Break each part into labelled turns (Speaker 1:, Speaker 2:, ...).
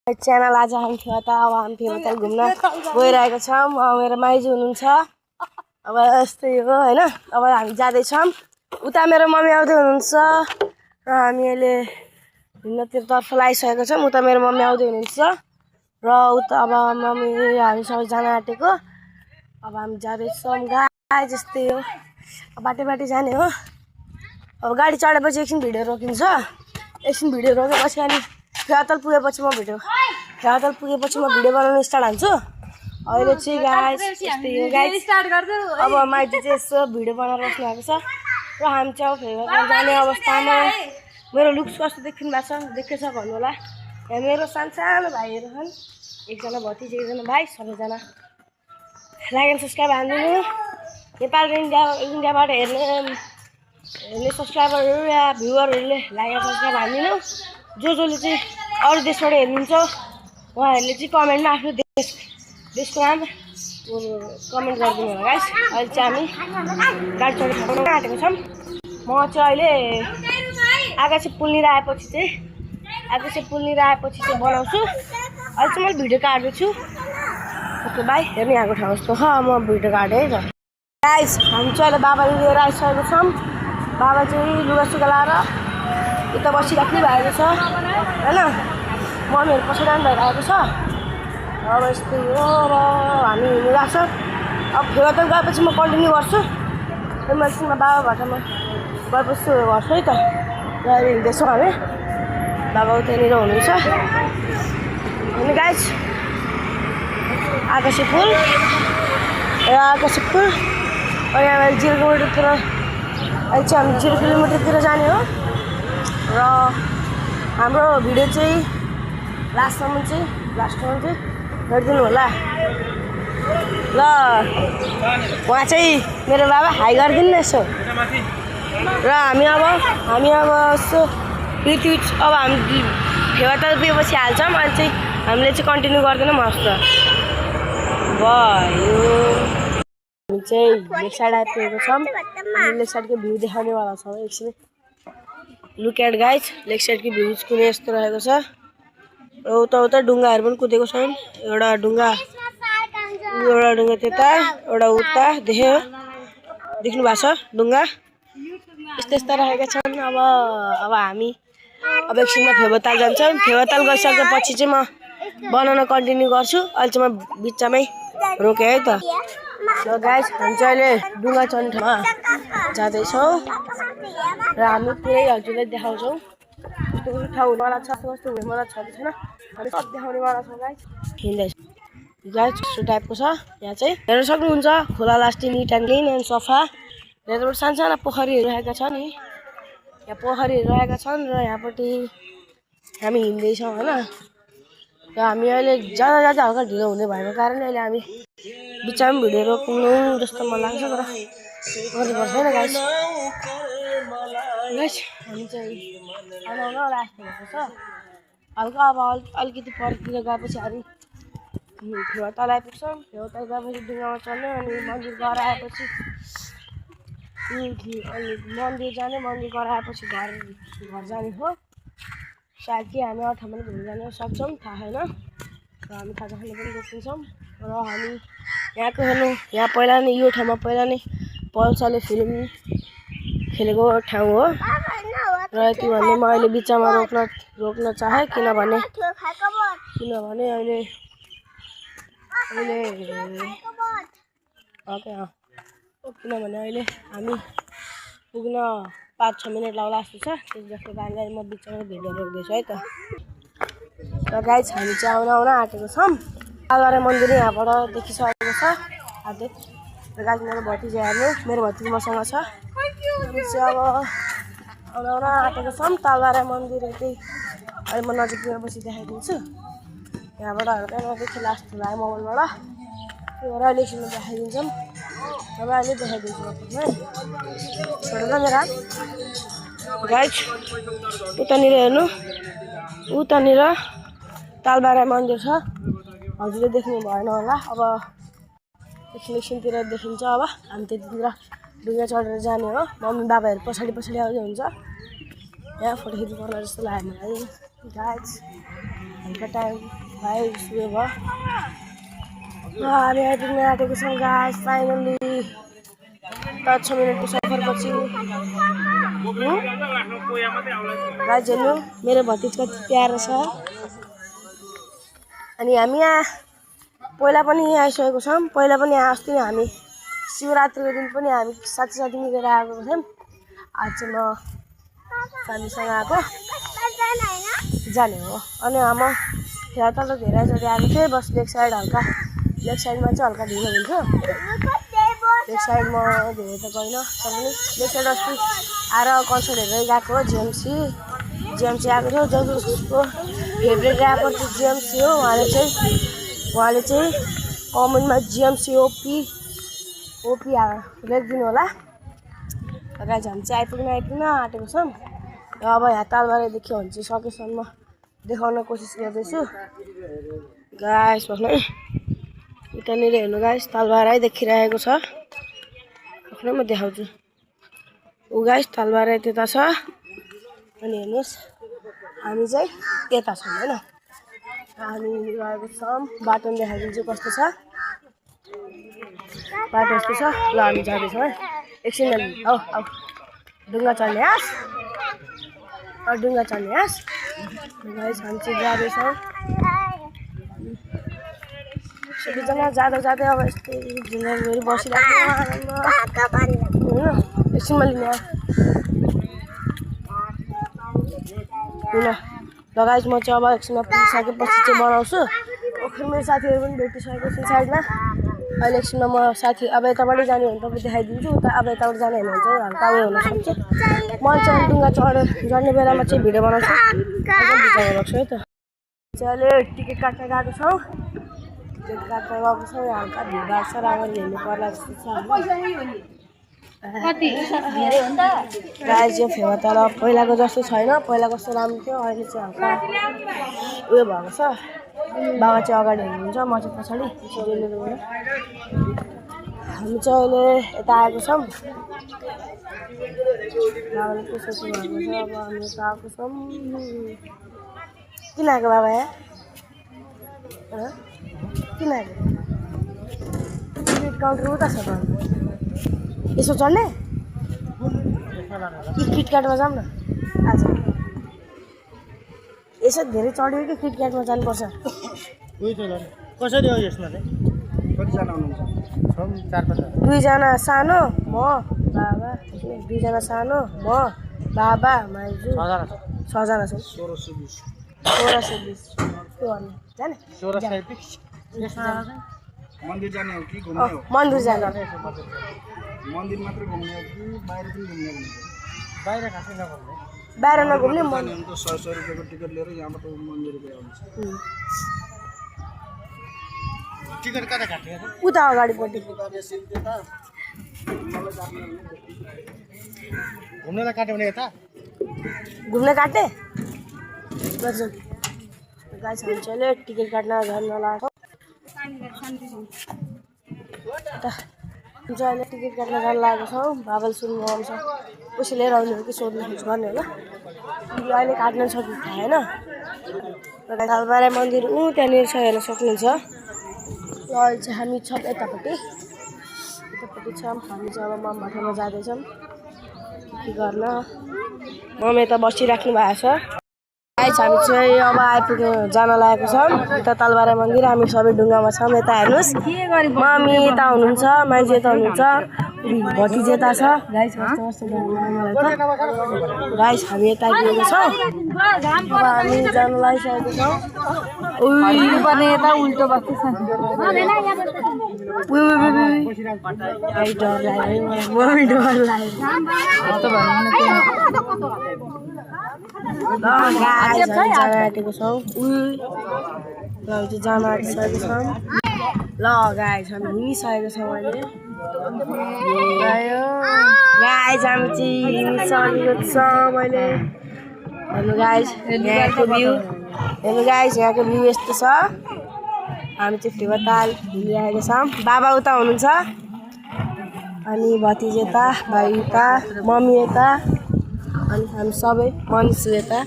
Speaker 1: Channel आज हामी फेवाताल घुम्न गइरहेको छौँ। मेरो माइजू हुनुहुन्छ। अब यस्तै हो हैन। अब हामी जाँदैछौँ। उता मेरो मम्मी आउँदै हुनुहुन्छ र हामी अहिले भिन्नतिरतर्फ लागिसकेको छौँ। उता मेरो मम्मी आउँदै हुनुहुन्छ र उता अब मम्मी हामी सबै जान आँटेको। अब हामी जाँदैछौँ। गाई जस्तै हो, बाटो जाने हो। अब गाडी चढेपछि एकछिन भिडियो रोकिन्छ। एकछिन भिडियो रोकेपछि अनि फेवाताल पुगेपछि म भिडियो बनाउन स्टार्ट हाल्छु। अहिले चाहिँ गाइस यस्तै हो गाइस। अब माइती चाहिँ यसो भिडियो बनाएर बस्नु भएको छ र हामी चाहिँ फेवाताल जाने अवस्थामा। मेरो लुक्स कस्तो देखिनु भएको छ देखेछ भन्नु होला। यहाँ मेरो सानो भाइहरू छन्, एकजना भतिजी एकजना भाइ। सबैजना लाइक एन्ड सब्सक्राइब हानिदिनु। नेपाल र इन्डियाबाट हेर्ने सब्सक्राइबरहरू या भ्युवरहरूले लाइक एन्ड सब्सक्राइब हानिदिनु। जसले चाहिँ अरू देशबाट हेर्नुहुन्छ उहाँहरूले चाहिँ कमेन्टमा आफ्नो देशको नाम कमेन्ट गरिदिनु होला गाइस। अहिले चाहिँ हामी गाडी चढेर आँटेको छौँ। म चाहिँ अहिले आकाशे पुलनिर आएपछि चाहिँ बनाउँछु। अहिले चाहिँ मैले भिडियो काट्दैछु। Okay by. हेर्नु यहाँको ठाउँ जस्तो छ। म भिडियो काटेँ है त गाइस। हामी चाहिँ अहिले बाबाले लिएर आइसकेको छौँ। बाबा चाहिँ लुगा सुगा लाएर यता बसिराख्नु भएको छ हैन। मम्मीहरू पछाडि भइरहेको छ। अब यस्तै हो र हामी हिँड्नु गएको छ। अब फेवाताल गएपछि म कन्टिन्यू गर्छु। एकछिनमा बाबा भटामा गएपछि गर्छु है त। र अहिले हिँड्दैछौँ हामी। बाबा उतानिर हुनुहुन्छ अनि गाइस। आकाशे पुल अनि हामी 0 किलोमिटरतिर अहिले चाहिँ हामी 0 किलोमिटरतिर जाने हो। र हाम्रो भिडियो चाहिँ लास्टसम्म चाहिँ हेरिदिनु होला ल। उहाँ चाहिँ मेरो बाबा हाई गरिदिनु न यसो। र हामी अब यसो पृथ्वी अब हामी फेवाताल पुगेपछि हाल्छौँ। अहिले चाहिँ हामीले चाहिँ कन्टिन्यू गर्दैनौँ जस्तो भयो। हामी चाहिँ लेक साइड आइपुगेको छौँ। लेक साइडको भ्यू देखाउनेवाला छौँ एकछिन। लुक एट गाइज, लेक साइडको भ्युज कुनै यस्तो रहेको छ। र उता डुङ्गाहरू पनि कुदेको छन्। एउटा डुङ्गा त्यता एउटा उता देख्नु भएको छ डुङ्गा। यस्ता रहेका छन्। अब हामी एकछिनमा फेवाताल जान्छौँ। फेवाताल गइसकेपछि चाहिँ म बनाउन कन्टिन्यू गर्छु। अहिले चाहिँ म बिचमै रोकेँ है त। ल गाइस, हामी चाहिँ अहिले डुङ्गा चढ्ने ठाउँमा जाँदैछौँ र हामी पुरै हजुरलाई देखाउँछौँ कस्तो ठाउँ हुनेवाला छ, कस्तो हुनेवाला छ कि छैन हामी सब देखाउनेवाला छौँ गाइस। हिँड्दैछ गाइस यस्तो टाइपको छ। यहाँ चाहिँ हेर्न सक्नुहुन्छ खोला लास्टी निट एन्ड क्लिन एन्ड सफा। यताबाट साना पोखरीहरू रहेका छन् नि। यहाँ पोखरीहरू रहेका छन् र यहाँपट्टि हामी हिँड्दैछौँ होइन। र हामी अहिले जाँदा हल्का ढिलो हुने भएको कारणले अहिले हामी बिचमा भिडियो रोक्नु जस्तो मन लाग्छ तर गर्नुपर्छ होइन गाइस। हामी चाहिँ आउन लास्ट भएको छ हल्का। अब अलिकति परतिर गएपछि हामी फेवाताल आइपुग्छौँ। फेवाताल गएपछि डुङ्गामा चढ्ने अनि मन्दिर गएर आएपछि मन्दिर जाने। मन्दिर गएर आएपछि घर जाने हो। सायद कि हामी अरू ठाउँमा पनि घुम्न जान सक्छौँ थाहा छैन। र हामी खाजा खाने पनि रोकिन्छौँ। र हामी यहाँको हेर्नु, यहाँ पहिला नै यो ठाउँमा पहिला नै पल्सरले फिल्म खेलेको ठाउँ हो। र यति भन्ने म अहिले बिचमा रोक्न चाहेँ किनभने अहिले हामी पुग्न 5-6 मिनट लाग्ला जस्तो छ। त्यसको कारणले म बिचमा भिडियो रोक्दैछु है त। र गाइस हामी चाहिँ आउन आँटेको छौँ। तालबारे मन्दिर यहाँबाट देखिसकेको छ आधै। र गाइस मेरो भतिजा हेर्नु, मेरो भतिजी मसँग छ। हामी चाहिँ अब आउन आँटेको छौँ। तालबारे मन्दिर यतै अहिले म नजिक पुगेपछि देखाइदिन्छु। यहाँबाट हल्का नदेखि लास्ट भयो मोबाइलबाट। त्यो भएर अहिले एकछिनमा देखाइदिन्छौँ। तपाईँहरूले देखाइदिन्छु छोडेर मेरो गाइस। उतानिर हेर्नु, उतानिर तालबारे मन्दिर छ। हजुरले देख्नु भएन होला। अब एकछिनतिर देखिन्छ। अब हामी त्यतितिर डुङ्गा चढेर जाने हो। मम्मी बाबाहरू पछाडि आउँदै हुन्छ। यहाँ फोटो खिच्नु पर्ला जस्तो लाग्यो मलाई गाइस। हल्का टाइम भाइ सुयो भयो हामी आइपुग्न आँटेको छौँ गाइस फाइनली 5 मिनटको सफरपछि गाइस हेर्नु मेरो भतिज कति प्यारो छ अनि हामी यहाँ पहिला पनि यहाँ आइसकेको छौँ पहिला पनि अस्ति हामी शिवरात्रिको दिन पनि हामी साथी मिलेर आएको थियौँ आज चाहिँ म साथीसँग आएको जाने हो अनि हाम्रो यहाँ तल धेरैचोटि आएको थिएँ बस लेफ्ट साइडमा चाहिँ हल्का ढिलो हुन्थ्यो लेफ्ट साइडमा धेरै त गएन तर पनि लेफ्ट साइड अस्ति आएर कन्सर्ट हेरेर गएको हो जिएमसी आएको थियो जसको फेभरेट ऱ्यापर चाहिँ जिएमसी हो उहाँले चाहिँ कमेन्टमा जिएमसी ओपी लेखिदिनु होला गाइस हामी चाहिँ आइपुग्न आँटेको छौँ र अब यहाँ तालबारे देख्यो भने चाहिँ सकेसम्म देखाउन कोसिस गर्दैछु गाइस भन्नु यतानिर हेर्नु गाइस तालबारै देखिरहेको छ आफ्नो म देखाउँछु ऊ गाइस तालबारै त्यता छ अनि हेर्नुहोस् हामी चाहिँ यता छौँ होइन हामी गएको छौँ बाटो देखाइदिन्छु कस्तो छ बाटो यस्तो छ ल हामी जाँदैछौँ है एकछिन आऊ डुङ्गा चढ्ने हाँस गाइस हामी चाहिँ जाँदैछौँ सबैजना जाँदै अब यस्तै झुन्डाहरू बसिरहेको होइन एकछिनमा लिने ल गाइस म चाहिँ अब एकछिनमा पुगिसकेपछि चाहिँ बनाउँछु मेरो साथीहरू पनि भेटिसकेको छु साइडमा अहिले एकछिनमा म साथी अब यताबाट जाने भने तपाईँ देखाइदिन्छु उता अब यताबाट जाने भने चाहिँ हल्का उयो हुनसक्छ म चाहिँ डुङ्गा चढ्ने बेलामा चाहिँ भिडियो बनाउँछु है त अहिले टिकट काट्न गएको छौँ हल्का भिडभाड छ राम्ररी हेर्नु पर्ला जस्तो छ गाइस यो फेवा तर पहिलाको जस्तो छैन पहिला कस्तो राम्रो थियो अहिले चाहिँ हल्का उयो भएको छ बाबा चाहिँ अगाडि हुनुहुन्छ म चाहिँ पछाडि हामी चाहिँ अहिले यता आएको छौँ बाबाले के सोच्नु भएको छ अब हामी यता आएको छौँ किन आएको बाबा यहाँ किन आएको टिकट काउन्टर उता छ त यसो चढ्ने कि किटक्याटमा जाऊँ न आज यसो धेरै चढ्यो कि किटक्याटमा जानुपर्छ
Speaker 2: कसरी हो यसमा चाहिँ कतिजना हुनुहुन्छ 4-5
Speaker 1: दुईजना सानो म बाबा दुईजना सानो म बाबा माइजू 6 जना छ 1620 के भन्नु जाने
Speaker 2: 1620
Speaker 3: मन्दिर जाने हो कि घुम्ने हो
Speaker 1: मन्दिर जाने
Speaker 3: मन्दिर मात्र घुम्ने हो कि बाहिर पनि घुम्ने हो
Speaker 2: बाहिर खासै नघुम्ने
Speaker 1: बाहिर नघुम्ने
Speaker 3: मन्दिर त 100 रुपैयाँको टिकट लिएर यहाँबाट मन्दिर गयो
Speaker 2: टिकट कता काट्यो
Speaker 1: उता अगाडिपट्टि
Speaker 2: घुम्नलाई काट्यो भने यता
Speaker 1: घुम्न काट्ने गाइस हामी चाहिँ टिकट काट्न झर्न लागेको अहिले टिकट काट्न जान लागेको छौँ बाबल सुन्नु आउँछ कसै लिएर आउने हो कि सोध्नु गर्ने होला अहिले काट्न सक्नु थाहा होइन तालबारे मन्दिर त्यहाँनिर छ हेर्न सक्नुहुन्छ ल अहिले चाहिँ हामी छौँ यतापट्टि छौँ हामी चाहिँ अब ममभाटामा जाँदैछौँ के गर्न मम्मी यता बसिराख्नु भएको छ गाइस हामी चाहिँ अब आइपुग्नु जान लागेको छौँ यता तालबारे मन्दिर हामी सबै ढुङ्गामा छौँ यता हेर्नुहोस् मम्मी यता हुनुहुन्छ माइजू यता हुनुहुन्छ भतिज यता छ गाइस गाइस हामी यता आइपुगेको छौँ अब हामी जान लागिसकेको छौँ उल्टो बस्दैछ डर आँटेको छौँ जान आँटिसकेको छौँ ल गाइस हामी हिँडिसकेको छौँ अहिले गाइस हामी चाहिँ हिँडिसकेको छौँ अहिले हेर्नु गाइस यहाँको भ्यू यस्तो छ हामी चाहिँ फेवा ताल हिँडिरहेको छौँ बाबा उता हुनुहुन्छ अनि भतिज यता भाइ उता मम्मी यता अनि हामी सबै मनिस यता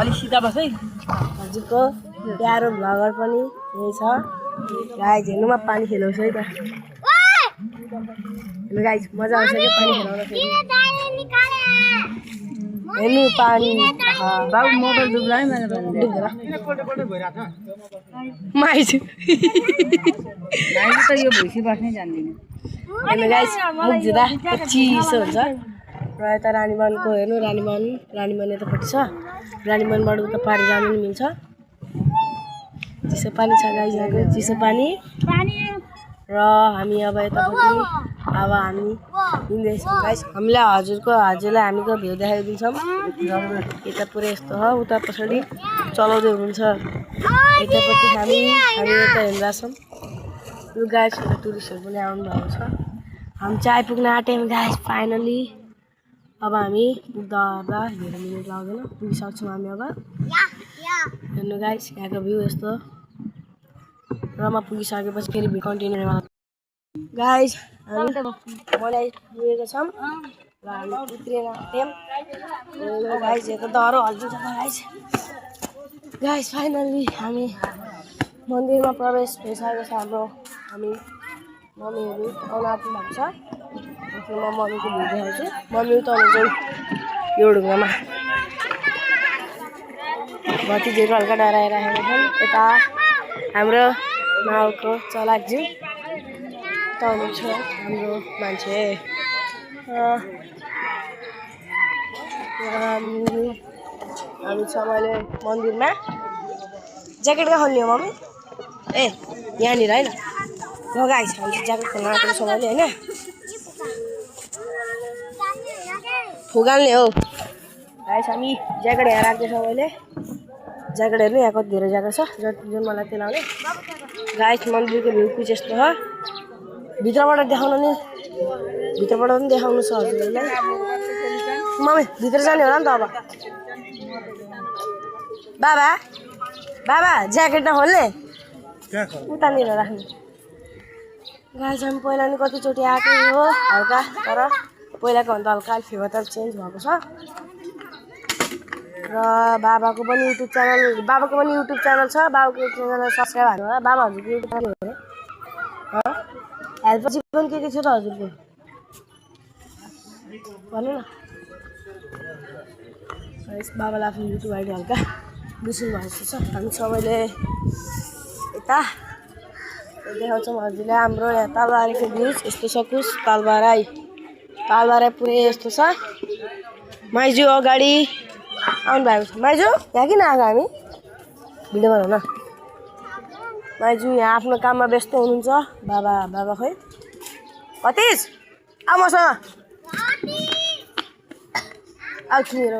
Speaker 2: अलि सिधा बस है
Speaker 1: हजुरको प्यारो भ्लगर पनि यही छ गाइस हेर्नुमा पानी खेलाउँछ है त हेर्नु गाइस मजा आउँछ कि पानी खेलाउँदाखेरि हेर्नु पानी
Speaker 2: बाबु मोबाइल डुब्ला है मैले भन्दै
Speaker 1: माइजु
Speaker 2: त यो भुइँसी बस्नै जान्दिन
Speaker 1: हेर्नु गाइस मुख धुँदा चिसो हुन्छ र यता रानीवनको हेर्नु रानीवन यतापट्टि छ रानीवनबाट उता पारी जानु पनि मिल्छ चिसो पानी छ गाइस यहाँको चिसो पानी र हामी अब यतापट्टि अब हामी हिँड्दैछौँ गाइस हजुरलाई हामीको भ्यू देखाइदिन्छौँ यता पुरै यस्तो हो उता पछाडि चलाउँदै हुनुहुन्छ यतापट्टि हामी यता हिँड्दा छौँ यो गाइस टुरिस्टहरू पनि आउनु भएको छ हामी चाहिँ आइपुग्न आँट्यौँ गाइस फाइनली अब हामी पुग्दा धेरै मिनट लाग्दैन पुगिसक्छौँ हामी अब हेर्नु गाइस यहाँको भ्यू यस्तो र म पुगिसकेपछि फेरि कन्टिन्यू गाइस मलाई पुगेको छौँ र हामी उत्रिएर आँट्यौँ गाइस यता डह्रो हल्किन्छ त गाइस फाइनल्ली हामी मन्दिरमा प्रवेश भइसकेको छ हाम्रो हामी मम्मीहरू आउन आँट्नु भएको छ म मम्मीको भ्यू देखाउँछु मम्मी त हुनुहुन्छ यो ढुङ्गामा भतिजीहरू हल्का डराइराखेका छन् यता हाम्रो माउको चलाकज्यू त हुनुहुन्छ हाम्रो मान्छे हामी छ मैले मन्दिरमा ज्याकेट कहाँ खोल्ने हो मम्मी ए यहाँनिर होइन ल गाइस हामी ज्याकेट खोल्न आँटेको छ मैले होइन फुगाल्ने हो गाइस हामी ज्याकेट यहाँ राख्दैछौँ मैले ज्याकेट हेर्नु यहाँ कति धेरै ज्याकेट छ जुन मलाई त्यो लाउने गाइस मन्दिरको भ्यू कुछ यस्तो हो भित्रबाट देखाउनु नि भित्रबाट पनि देखाउनु छ हजुरहरूलाई मम्मी भित्र जाने होला नि त अब बाबा ज्याकेट नखोल्ने उतानिर राख्ने गाइस हामी पहिला नि कतिचोटि आएकै हो हल्का तर पहिलाको भन्दा हल्का फेभर त चेन्ज भएको छ र बाबाको पनि युट्युब च्यानल छ बाबाको च्यानल सब्सक्राइब हाल्नु होला बाबा हजुरको युट्युब च्यानल हो हेल्प जीवन के थियो त हजुरको भन्नु न बाबालाई आफ्नो युट्युब आइडी हल्का बिर्सिनु भएको जस्तो छ हामी सबैले यता देखाउँछौँ हजुरलाई हाम्रो यहाँ तालबारीको भ्यूज यस्तो छ कुछ तालबाराई पुरै यस्तो छ माइजू अगाडि आउनु भएको छ माइजू यहाँ किन आएको हामी भिडियो बनाउन माइजू यहाँ आफ्नो काममा व्यस्त हुनुहुन्छ बाबा खोइ कतिज आऊ मसँग आऊ किनेर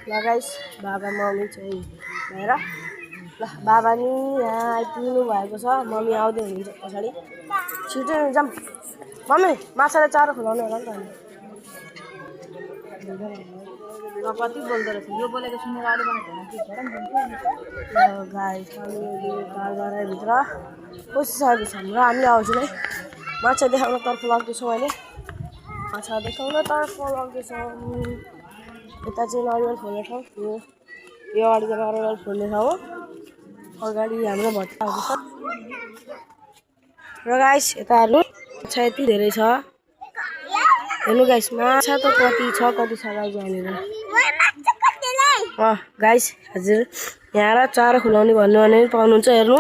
Speaker 1: ल गाइस बाबा मम्मी चाहिँ भएर ल बाबा नि यहाँ आइपुग्नु भएको छ मम्मी आउँदै हुनुहुन्छ पछाडि छिटो जाऊँ मम्मी माछालाई चारो खुलाउनु होला नि त
Speaker 2: कति बोल्दो रहेछ यो बोलेको सुनेर अरू
Speaker 1: गाइस तालबाराभित्र पसिसकेको छ र हामीले हजुरलाई माछा देखाउनतर्फ लाग्दैछौँ अहिले माछा देखाउनतर्फ लाग्दैछौँ यता चाहिँ नरिवल फुल्ने ठाउँ यो अगाडि चाहिँ नरिवल फुल्ने ठाउँ हो अगाडि हाम्रो भट्टाहरू छ र गाइस यताहरू माछा यति धेरै छ हेर्नु गाइस माछा त कति छ गाइस यहाँनिर गाइस हजुर यहाँ र चारो खुलाउने भन्नु भने पाउनुहुन्छ हेर्नु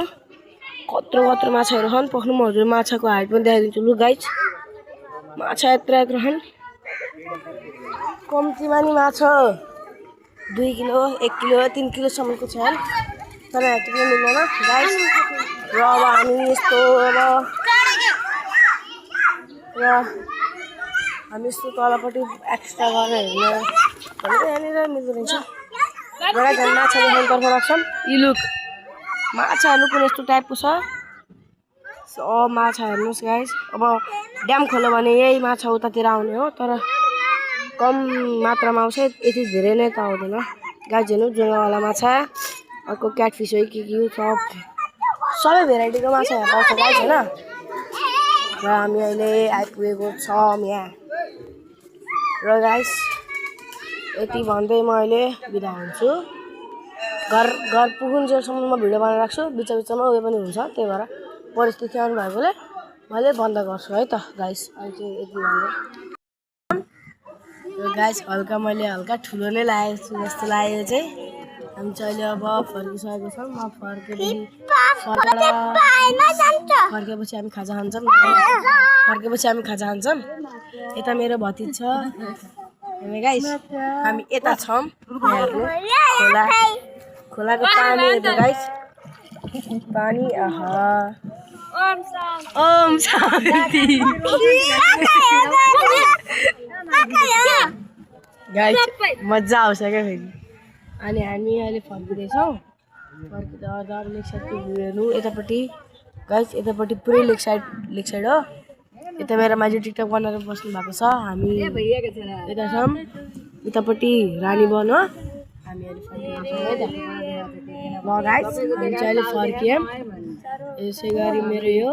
Speaker 1: कत्रो माछाहरू छन् पक्नु म हजुर माछाको हाइट पनि देखाइदिन्छु लु गाइस माछा यत्रो छन् कम्तीमा नि माछा 2 किलो 1 किलो 3 किलोसम्मको छ तर यति पनि मिल्दैन गाइस र अब हामी यस्तो हामी यस्तो तलपट्टि एक्स्ट्रा गरेर हेर्ने यहाँनिर मिल्दो रहेछ बडा झन् माछा देखाउनुतर्फ राख्छौँ यी लुक माछा हेर्नु कुन यस्तो टाइपको छ माछा हेर्नुहोस् गाइस अब ड्याम खोल्यो भने यही माछा उतातिर आउने हो तर कम मात्रामा आउँछ यति धेरै नै त आउँदैन गाइस हेर्नु जुङ्गावाला माछा अर्को क्याटफिस हो के हो सबै भेराइटीको माछा यहाँ पाउँछ गाइस होइन र हामी अहिले आइपुगेको छौँ यहाँ र गाइस यति भन्दै म अहिले बिदा हुन्छु घर पुगुन्जेलसम्म म भिडियो बनाएर राख्छु बिच बिचमा उयो पनि हुन्छ त्यही भएर परिस्थिति आउनु भएकोले मैले बन्द गर्छु है त गाइस अहिले चाहिँ यति भन्दै गाइस मैले हल्का ठुलो नै लागेको छु जस्तो लाग्यो चाहिँ हामी चाहिँ अहिले अब फर्किसकेको छौँ म फर्केपछि हामी खाजा खान्छौँ यता मेरो भतिज छ गाइस हामी यता छौँ खोलाको पानी हेर्नु गाइस पानी ओम शान्ति गाइस मजा आउँछ क्या फेरि अनि हामी अहिले फर्किँदैछौँ फर्किँदा लेक साइडको भ्यूहरू यतापट्टि गाइस यतापट्टि पुरै लेक साइड हो यता मेरो मान्छे टिकटक बनाएर बस्नु भएको छ हामी यता छौँ यतापट्टि रानी वन हो हामी अहिले फर्किन्छौँ है त ल गाइस हामी चाहिँ अहिले फर्कियौँ यसै गरी मेरो यो